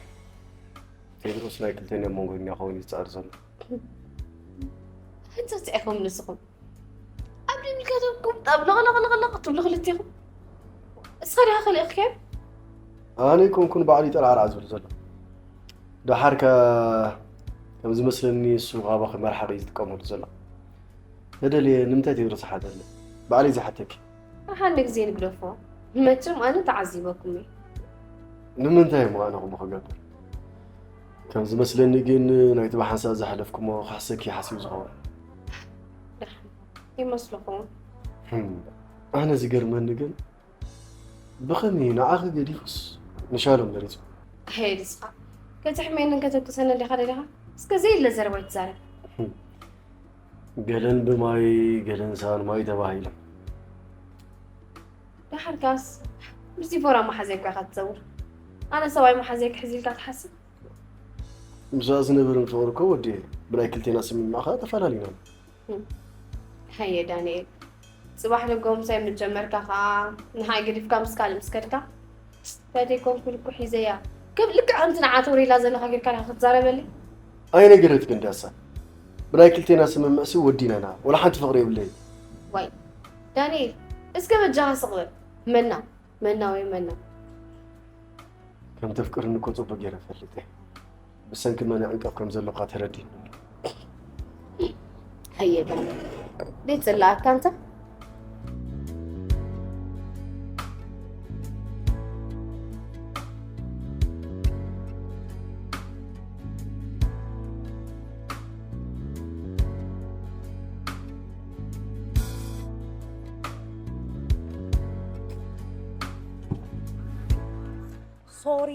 ቴድሮስ ናይ ክልተኛ መንጎኛ ኸውን ይፃር ዘሎ። ሕንፀት ኢኹም ንስኹም ኣብ ድምልከተኩም ጠብ ለቕለቕለቕለቕ ትብሉ ክልቲኹም። እስኻ ዲኻ ከልእኽከ? ኣነ ኣይኮንኩን ባዕሉ ይጠራዕራዕ ዝብል ዘሎ። ደሓር ከ ከም ዝመስለኒ እሱ ካባኺ መርሓቂ እዩ ዝጥቀመሉ ዘሎ። ተደልየ ንምንታይ ቴድሮስ ሓተለ? ባዕለይ ዝሓተኪ። ሓደ ግዜ ንግደፎ። መቸም ኣነ ተዓዚበኩም እየ። ንምንታይ እሞ ኣነ ከምኡ ክገብር? ከም ዝመስለኒ ግን ናይቲ ብሓንሳእ ዝሓለፍኩሞ ክሕሰኪ ሓሲቡ ዝኸውን። ይመስለኹም? ህም፣ ኣነ ዝገርመኒ ግን ብኸመይ ንዓኺ ገዲፉስ ንሻሎም መሪጹ? ሄድ እስኻ ከተሕመየንን ከተኩሰንን ዲኻ ደሊኻ? እስከ ዘይለ ዘረባ ይትዛረብ። ገለን ብማይ ገለን ሳን ማይ ተባሂሎም። ደሓርካስ ምስ ዲቦራ መሓዘይ እኳ ኢኻ ትዘውር። ኣነ ሰብኣይ መሓዘይ ክሕዝ ኢልካ ትሓስብ? ምስኣ ዝነበረን ፍቕሪ እኮ ወዲኤ ብናይ ክልቴና ስምምዕ ከዓ ተፈላሊና። ሃየ ዳንኤል፣ ፅባሕ ንጎ ምሳይ ምስ ጀመርካ ከዓ ንዓይ ገዲፍካ ምስ ካልእ ምስ ከድካ እንታይ ዘይኮንኩ ልኩ ሒዘያ። ከም ልክዕ ከምቲ ንዓ ተውሪላ ዘለኻ ጌርካ ዲኻ ክትዛረበለይ? ኣይነገረትክን ዳሳ ብናይ ክልቴና ስምምዕሲ ወዲናና ወላ ሓንቲ ፍቕሪ የብለይ። ዋይ ዳንኤል እስከ በጃኻ ስቕ በል። መና መና ወይ መና። ከም ተፍቅርኒ እኮ ጽቡቅ ገይረ ፈልጥ እየ። ብሰንኪ መን ዕንቀፍ ከም ዘለኳ ተረዲኒ። ሃየ ዳንኤል ደይ ጽላኣካ እንተ ሶሪ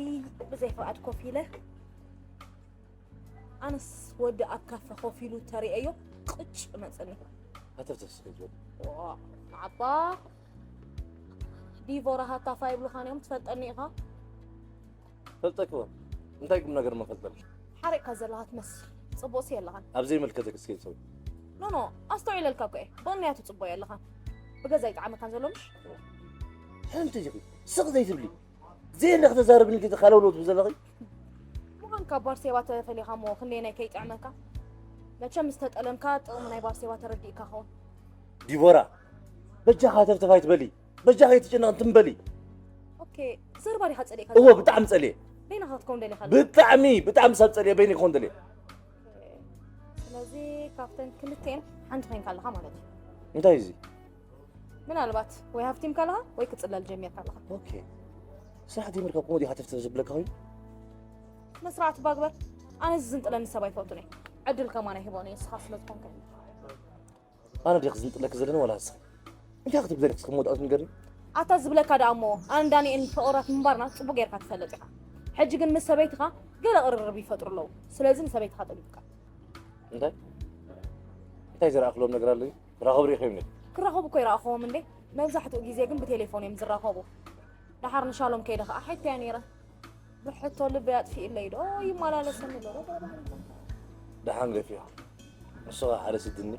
ብዘይ ፍቓድ ኮፍ ኢለ ኣነስ ወዲ ኣብ ካፈ ኮፍ ኢሉ ተሪኤዮ ቅጭ መፅኒ ሃተፍተፍ ስለ ዝበሉ ዓባ ዲቮራ ሃታፋ ይብሉኻን እዮም ትፈልጠኒ ኢኻ ፈልጠክዎ እንታይ ቁም ነገር መፈልጠል ሓሪቕካ ዘለኻ ትመስል ፅቡቕሲ የለኻን ኣብ ዘይመልከተክ እስከ ይሰው ኖኖ ኣስተውዒለልካ እኮ እየ ብቕንያቱ ፅቡቕ የለኻን ብገዛ ይጠዓመካን ዘሎ ምሽ ሓንቲ ኢኺ ስቕ ዘይትብሊ ዘይለ ክተዛርብኒ ክትኻለውለው ትብል ዘለኺ ምዃን ካብ ባርሴባ ተፈሊኻ እሞ ክንደየናይ ከይጥዕመካ መቸም ዝተጠለምካ ጥቕሚ ናይ ባርሴባ ተረዲእካ ኸውን ዲቦራ በጃኻ ተፍተፍ ኣይትበሊ በጃኻ ኣይትጨነቕ እንትምበሊ ኦኬ ዘርባ ዲኻ ጸሊእካ እዎ ብጣዕሚ ጸልየ በይንኻ ክትከውን ደሊኻ ብጣዕሚ ብጣዕሚ ሰብ ጸልየ በይኒ ክኾን ደልየ ስለዚ ካብተን ክልተን ሓንቲ ኮይንካ ኣለኻ ማለት እዩ እንታይ እዚ ምናልባት ወይ ሃፍቲምካ ኣለኻ ወይ ክጽለል ጀሚርካ ኣለኻ ኦኬ ስራሕ ጀሚርካ ከምኡ ዲኻ ተፍተፍ ዝብለካ ኮይኑ መስርዓት ባግበር ኣነ ዝዝንጥለኒ ሰብ ኣይፈቱን እየ ዕድል ከማን ኣይህቦን እየ ንስኻ ስለ ዝኾንካ ኣነ ዲኽ ዝንጥለክ ዘለኒ ዋላ ንስኺ እንታይ ክትብለኒ እስከ መወዳእቱ ንገርኒ ኣታ ዝብለካ ደኣ እሞ ኣነ ዳንኤል ፍቕራት ምንባርና ጽቡቅ ጌርካ ትፈልጥ ኢኻ ሕጂ ግን ምስ ሰበይትኻ ገለ ቅርርብ ይፈጥሩ ኣለዉ ስለዚ ንሰበይትኻ ጠቢብካ እንታይ እንታይ ዝረኣኽሎም ነገር ኣለዩ ክራኸቡ ርኢኸዮም ነይ ክራኸቡ እኮ ይረኣኽዎም እንዴ መብዛሕትኡ ግዜ ግን ብቴሌፎን እዮም ዝራኸቡ ደሓር ንሻሎም ከይደ ኸዓ ሓይተያ ነይረ ብሕቶ ልበይ ኣጥፊእለይ ዶ ይመላለሰኒ ዶ ደሓን ገፊኻ ንሱ ኸዓ ሓደ ስድኒ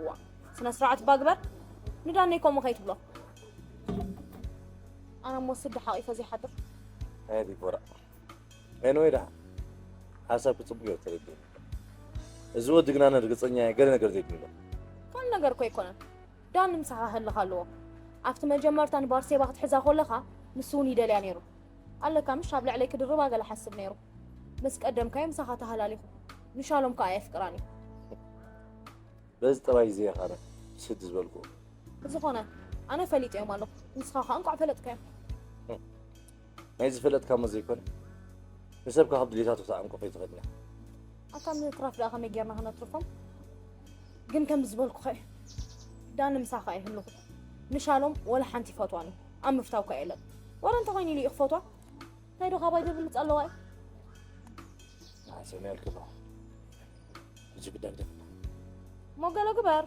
ዋ ስነ ስርዓት ባግበር ንዳነይ ከምኡ ከይትብሎ ኣነ እሞ ስዲ ሓቂፈ ዘይሓድር ኣየ ዲቦራ ኤንወይ ደሓን ሓሳብ ክፅቡቅ እዮ ተረዲእኒ እዚ ወዲ ግና ንርግፀኛ እየ ገለ ነገር ዘይብሎ ካልእ ነገር እኮ ኣይኮነን ዳኒ ምሳኻ ክህልኽ ኣለዎ ኣብቲ መጀመርታ ንባርሴባ ክትሕዛ ኮለኻ ንሱ እውን ይደልያ ነይሩ ኣለካ ምሽ ኣብ ልዕለይ ክድርባ ገለ ሓስብ ነይሩ ምስ ቀደምካዮ ምሳኻ ተሃላሊኹ ንሻሎም ከኣ የፍቅራን እዩ በዚ ጠባይ እዚ እየ ኻነ ስድ ዝበልኩ ብዝኾነ ኣነ ፈሊጠዮም ኣለኹ ንስኻ ከዓ እንቋዕ ፈለጥካዮም ናይ ዝፈለጥካ እሞ ዘይኮነ ንሰብካ ካብ ድሌታቱ ክትዓንቆ ከይትኽእል ኢና ኣታ ምትራፍ ደኣ ከመይ ጌርና ክነትርፎም ግን ከም ዝበልኩኻ እዩ ዳኒ ምሳኻ ይህልኹ ንሻሎም ወላ ሓንቲ ይፈትዋን እዩ ኣብ ምፍታው ከ የለን ወረ እንተኾይኑ ኢሉ እዩ ክፈትዋ እንታይ ዶ ካባይ ደብልፅ ኣለዋ እዩ ንዓይ ሰሚዐልኪ ኣለኹ እዚ ጉዳይ ግደፍና እሞ ገለ ግበር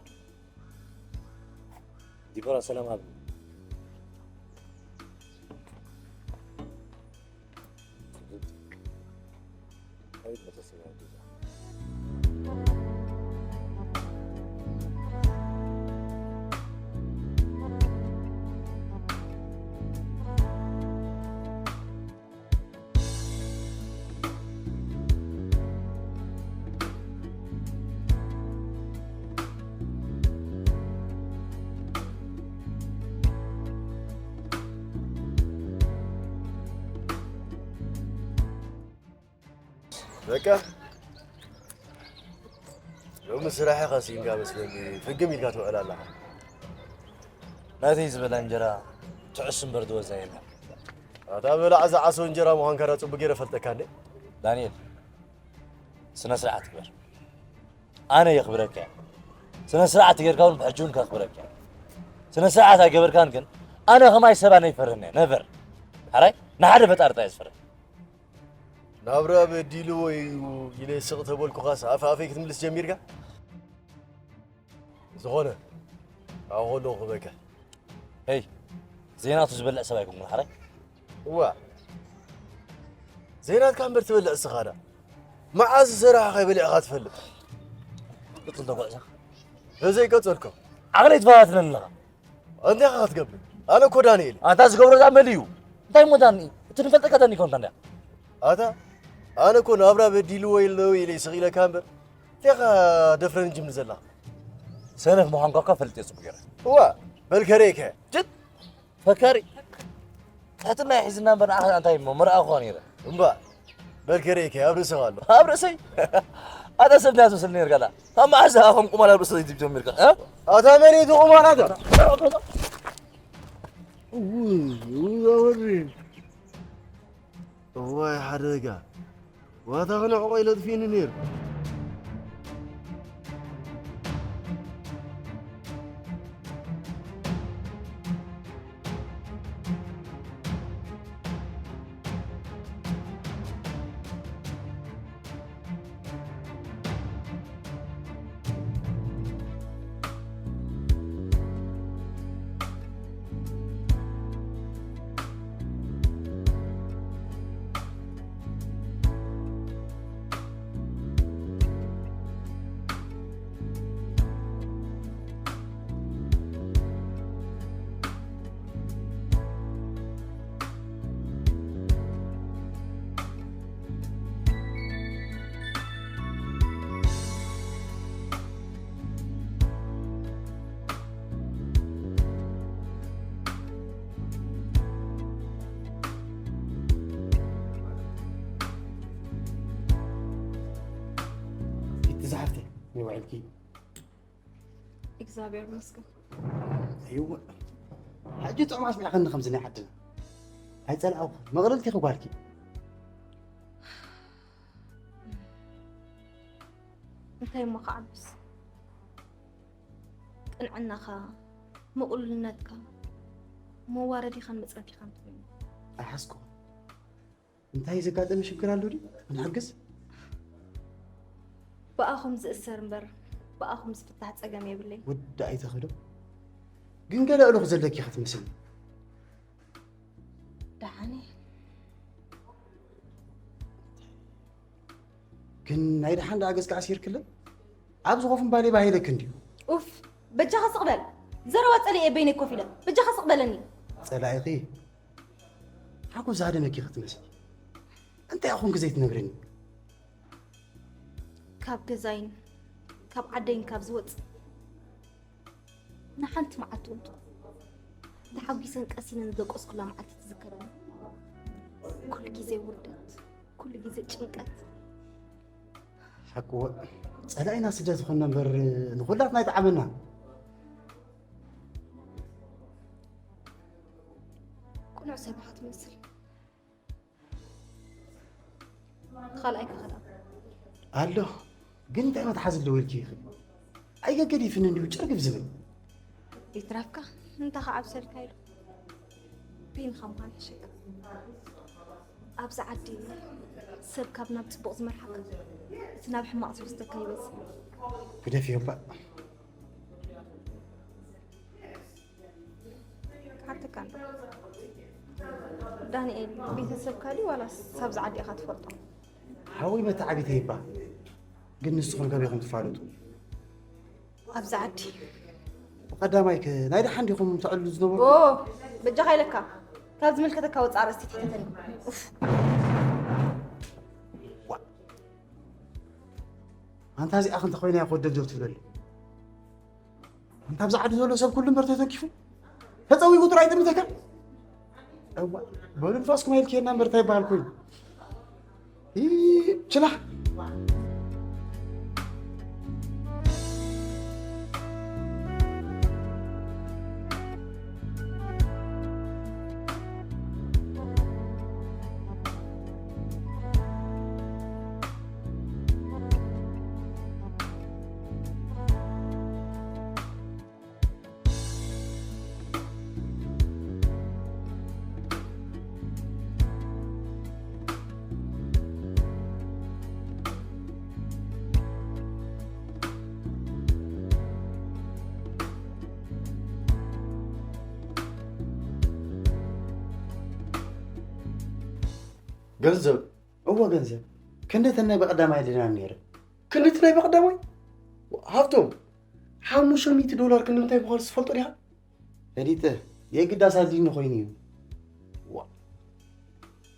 ዲቦራ ሰላም ሃብኒ በቃ ሎሚ ስራሕ ኢኻ ስኢንካ መስለኒ፣ ፍግም ኢልካ ትውዕል ኣለኻ። ናተይ ዝበላ እንጀራ ትዕስ እምበር ትወዛ የለን። ኣታ በላዕ ዝዓሰወ እንጀራ ምዃንካ ዳ ጽቡቅ ገይረ ፈልጠካ እንዴ? ዳንኤል፣ ስነ ስርዓት ግበር። ኣነ የኽብረካ እየ። ስነ ስርዓት ጌርካ እውን ብሕጂ እውን ከኽብረካ እየ። ስነ ስርዓት ኣይገበርካን ግን ኣነ ከማይ ሰብ ኣነ ይፈርህን እየ። ነቨር። ሓራይ ንሓደ ፈጣሪ ጥራይ እየ ዝፈርህ። ናብራ በዲልዎ እዩ ኢለ ስቕ ተበልኩኻስ ኣፍ ኣፈይ ክትምልስ ጀሚርካ? ዝኾነ፣ ኣብኡ ከለኹ ክበካ። ሄይ፣ ዘይናቱ ዝበልዕ ሰብ ኣይኮንኩን ሓራይ። እዋ፣ ዘይናትካ እምበር ትበልዕ እስኻ ዳ። መዓዝ ዝሰራሕኻዮ በሊዕኻ ትፈልጥ? ቅጽል ተጓዕዛ። በዘይ ቀጸልኮ። ዓቕለይ ትፈታትነኒ ኣለኻ። እንታይ ኢኻ ክትገብር? ኣነ እኮ ዳንኤል። ኣታ ዝገብሮ ዛ መሊ እዩ። እንታይ እሞ ዳኒ? እቲ ንፈልጠካ ዳኒ እኮ እንታ እንድያ። ኣታ፣ ኣነ እኮ ናብራ በዲልዎ ኢለ ኢለ ስቕ ኢለካ እምበር። እንታይ ኢኻ ደፍረኒ ጅምር ዘለኻ? ሰነፍ ምዃንካ እኳ ፈልጥ እየ ጽቡቕ ገይረ። እዋ፣ በል ከርእየካ። ጅት! ፈካሪ። ትሕትና ይሒዝና እምበር ንዓኻ እንታይ እሞ መርኣ እኳ ነይረ። እምባ፣ በል ከርእየካ፣ ኣብ ርእስኻ ኣሎ። ኣብ ርእሰይ? ኣታ ሰብ እንታይ ትመስል ነይርካ ዳ? ካብ መዓዝ ኢኻ ከም ቁማል ኣብ ርእሰይ ትጅብ ጀሚርካ? እ? ኣታ መን እዩ እቲ ቁማል ኣታ? ውይ፣ ውይ፣ ኣወሪ። እዋይ ሓደጋ። ዋታ ክነዕቆ ኢለ ጥፊእኒ ነይሩ። እቲ ዝሓፍተ ይውዕልኪ እግዚኣብሔር ይመስገን። ኣይወ፣ ሕጂ ጥዑም ኣስሚዕኸኒ ከምዚ ናይ ዓድና። ኣይጸላእኹ፣ መቕለልቲ ኢኺ ጓልኪ። እንታይ እሞ ክዓብስ? ቅንዕናኻ፣ ምቕሉልነትካ፣ መዋረዲኻን መጽረፊኻን ትኾይኑ። ኣይሓስኩ። እንታይ ዘጋጠመ ሽግር ኣሎ ድዩ? ንሕግዝ? ብኣኹም ዝእሰር እምበር፣ ብኣኹም ዝፍታሕ ጸገም የብለይ። ውዳእ ኣይተኽእሎ። ግን ገለ እሉኽ ዘለኪ ኢኻ ትመስልኒ። ደሓን እየ። ግን ናይ ደሓን ደኣ ገጽካ ኣሲርክለይ? ኣብ ዝኾፍን ባሌ ባሂለክ እንድዩ። ኡፍ፣ በጃኻ ስቕ በል። ዘረባ ጸሊኤ በይነይ ኮፍ ኢለ። በጃኻ ስቕ በለኒ። ጸላኢኺ ሓጎስ ዝሃደመኪ ኢኺ ትመስሊ። እንታይ ኢኹም ግዜ ትነግርኒ? ካብ ገዛይን ካብ ዓደይን ካብ ዝወጽእ ንሓንቲ መዓልቲ እውን ትኹን ተሓጒሰን ቀሲነን ዝደቀስኩላ መዓልቲ ትዝከረኒ። ኩሉ ግዜ ውርደት፣ ኩሉ ግዜ ጭንቀት። ሓቅዎ ጸላኢና ስደት ዝኾንና እምበር ንኹላትና ኣይጠዓመና። ቅኑዕ ሰብ ኢኻ ትመስል። ካልኣይ ከኸዳ ኣሎ ግን እንታይ መትሓዚ ኣለዎ ኢልኪ ኢኺ? ኣይገገዲፍን እንዲሁ ጭርግፍ ዝብል። ይትረፍካ እንተ ከዓብሰልካ ኢሉ በይንኻ ምዃን ይሕሸካ። ኣብዚ ዓዲ ሰብ ካብ ናብ ጽቡቕ ዝመርሓካ እቲ ናብ ሕማቕ ዝወስደካ ይበዝሕ። ግደፍዮ እባ። ክሓተካ እንዶ ዳንኤል፣ ቤተሰብካ ድዩ ዋላስ ሳብዚ ዓዲ ኢኻ ትፈልጦ? ሓወይ መተዓቢተይ ይበሃል። ግን ንስኹም ከመይ ኢኹም ትፋለጡ? ኣብዚ ዓዲ። ብቐዳማይ ከ ናይ ደሓን ዲኹም ተዕልሉ ዝነበርኩም? ኦ፣ በጃኻ ኢለካ። ካብ ዝምልከተካ ወጻእ ኣርእስቲ ትሕተተኒ። ኡፍ። ዋ። ኣንታ እዚኣ ክንተ ኮይና እያ ኮደብደብ ትብለሉ? ኣንታ ኣብዚ ዓዲ ዘሎ ሰብ ኩሉ እምበር ተተኪፉ ተጸዊጉ ጥራይ ጥምተካ። እዋ፣ በሉ ንፋስኩም ኣይልክየና እምበር እንታይ ይበሃል ኮይኑ? ይ-፣ ችላ። ገንዘብ? እወ፣ ገንዘብ። ክንደተን ናይ በቐዳማይ ኣድልየና ነይረ። ክንደቲ ናይ በቐዳማይ? ሃብቶም፣ ሓሙሽተ ሚእቲ ዶላር ክንዲ ምንታይ ምዃኑ ትፈልጦ ዲኻ? ፈሊጠ። የግዳስ ኣድልይኒ ኮይኑ እዩ። ዋ።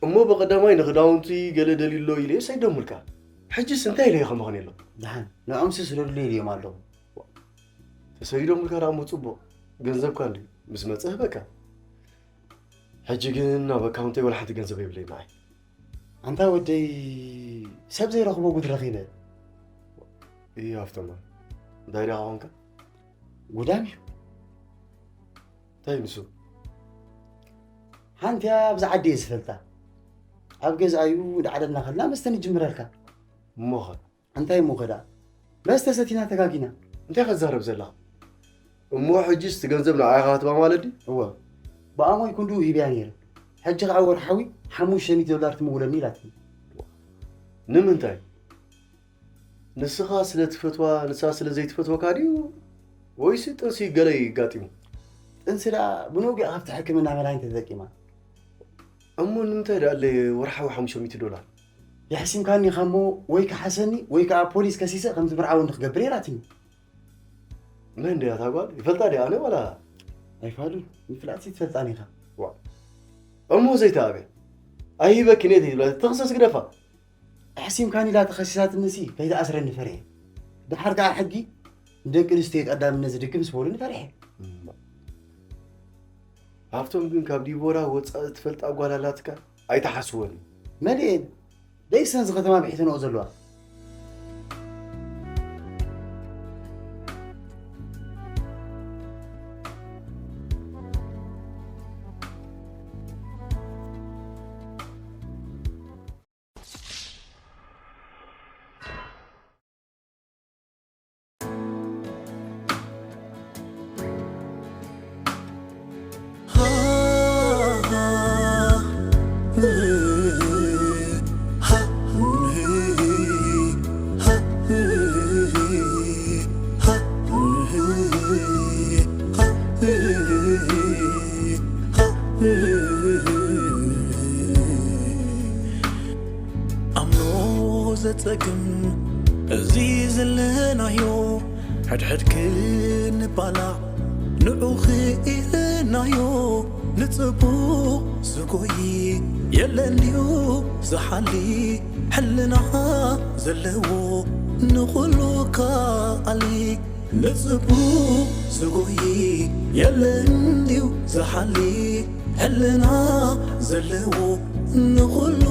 እሞ በቐዳማይ ንኽዳውንቲ ገለ ደልዩሎ ኢለ ሰይዶምልካ። ሕጅስ እንታይ ኢለ ይኸምኸን የሎ? ደሓን፣ ንዖምሲ ስደዱለይ ኢልዮም ኣለኹ። ተሰይዶምልካ ደኣ እሞ ጽቡቕ። ገንዘብካ እንድዩ። ምስ መጸ ህበካ። ሕጂ ግን ኣብ ኣካውንተይ ወላ ሓንቲ ገንዘብ የብለይ ንዓይ። ኣንታ ወደይ፣ ሰብ ዘይረኽቦ ጉድ ረኺበ። እዩ ሃፍቶማ። እንታይ ደኣ ኾንካ? ጉዳም እዩ። እንታይ ንሱ? ሓንቲ እያ ኣብዚ ዓዲ እየ ዝፈልጣ። ኣብ ገዛኣዩ ዳዕለ እናኸልና መስተ ንጅምረልካ። እሞኸ? እንታይ እሞኸ ደኣ? መስተ ሰቲና ተጋጊና። እንታይ ከዛረብ ዘለኻ? እሞ ሕጂስ እቲ ገንዘብ ንዓኻ ክትባ ማለት ድዩ? እወ። ብኣሞይ ክንድኡ ሂብያ ነይረ። ሕጂ ኸዓ ወርሓዊ ሓሙሽተ ሚእቲ ዶላር ትምውለኒ ኢላትኒ። ንምንታይ? ንስኻ ስለ ትፈትዋ፣ ንሳ ስለ ዘይትፈትወካ ድዩ? ወይስ ጥንሲ ገለ ይጋጢሙ? ጥንሲ ደኣ ብነዊሕ ካብቲ ሕክምና መድሃኒት ተጠቂማ። እሞ ንምንታይ ደኣ ኣለ ወርሓዊ ሓሙሽተ ሚእቲ ዶላር? የሕሲምካኒ ኢኻ እሞ ወይ ክሓሰኒ ወይ ከኣ ፖሊስ ከሲሰ ከም ዝምርዓወኒ ክገብር እየ ኢላትኒ። መን ድያ እታ ጓል? ይፈልጣ ድየ ኣነ ዋላ? ኣይፋሉን፣ ምፍላጥሲ ትፈልጣኒ ኢኻ። ዋ። እሞ ዘይተኣብየ? ኣይሂበክን እየ ተይብላ፣ ትኽሰስ ግደፋ። ኣሕሲምካኒ ኢላ ተኸሲሳትንሲ ከይትኣስረኒ ፈሪሐ። ደሓር ከኣ ሕጊ ንደቂ ኣንስትዮ ቀዳምነት ዝድግፍ ምስ በሉኒ ፈሪሐ። እማ። ሃብቶም ግን ካብ ዲቦራ ወጻኢ ትፈልጣ ጓል ኣላትካ? ኣይትሓስወኒ። መሊኤን። ደይሰን እዚ ከተማ ብሒተንኦ ዘለዋ። ኣምኖ ዘጸግም እዚ ዘለናዮ፣ ሕድሕድ ክንባላዕ ንዑ ክኢልናዮ። ንጽቡቕ ዝጎይ የለን ድዩ ዝሓሊ፣ ሕልና ዘለዎ ንኹሉ ከኣሊ። ንጽቡቕ ዝጎይ የለን ድዩ ዝሓሊ፣ ሕልና ዘለዎ ንኹሉ